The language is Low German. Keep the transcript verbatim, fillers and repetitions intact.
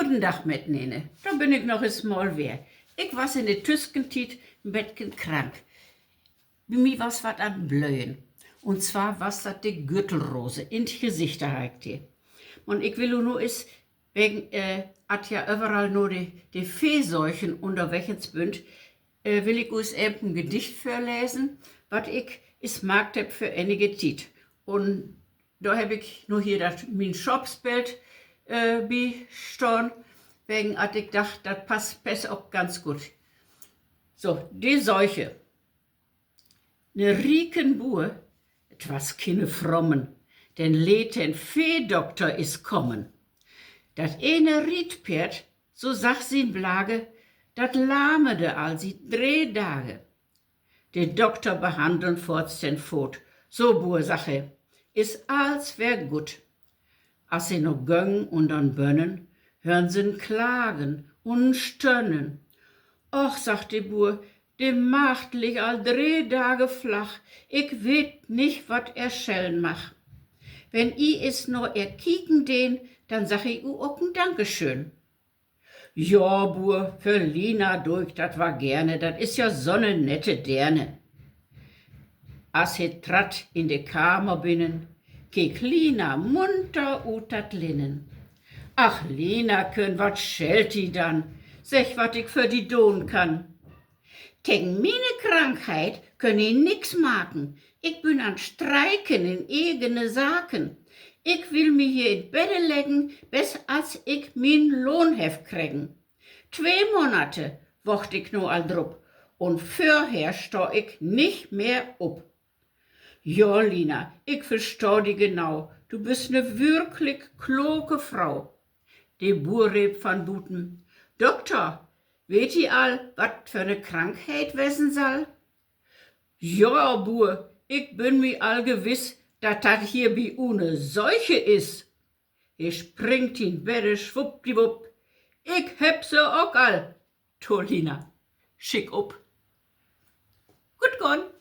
Goden Dag mitnene, dor bün ik noch es mal weer. Ik was in de Tüskentiet en betken krank. Bi mi was wat an Blöhen. Un zwar was dat de Gürtelrose. In 't Gesicht harr ik de. Man ik will nu es, wegen, äh, at ja överall nu de, de Veehseuchen ünnerwegens bünt, äh, will ik us even en Gedicht vörlesen, wat ik es maakt hebb för enige Tiet. Un dor hebb ik nu hier dat, mien Schaapsbild, äh, bi stahn, wegen at ik dacht, dat pass, pass ok ganz goot. So, de Seuche. Ne rieken Buer, 't was kene Frommen, den leet en Veehdokter is kommen. Dat ene Rietpeerd, so sagg sien Blage, dat lahmede al siet dr‌ee Dage. De Dokter behandeln foorts den Foot. So, Buer, sagg he, is alls weer gutt. As he no göng ünner'n Bönnen, hörn se en Klagen un en Stönnen. Och, sagg de Buer, de Maagd ligg al dree Dage flach, ik weet nich, wat ehr schellen mag. Wenn I es na ehr kieken deen, denn sagg ik u ok en Dankeschön. Ja, Buer, för Lina do ik dat wall gerne, dat is ja so 'ne nette Deerne. As he tratt in de Kamer binnen, keek Lina munter ut dat Linnen. Ach, Linakön, wat schellt di dann? Segg, wat ik för di doon kann. Tegen miene Krankheit köön I nix maken. Ik bün an 't Streiken in egene Saken. Ik will mi hier in 't Bedde leggen, bes as ik mien Lohn heff kregen. Twee Monate wocht ik nu al drup, un vörher stah ik nich mehr up. Ja, Lina, ik verstah di genau. Du büst 'ne würklik kloke Frau. De Buer reep van buten: Dokter, weet I al, wat för 'ne Krankheit wesen sall? Ja, Buer, ik bün mi al gewiss, dat dat hier bi u 'ne Seuche is. He springt in Bedde, swuppdiwupp. Ik hebb se ok al. To Lina: Schick up. Goot gahn.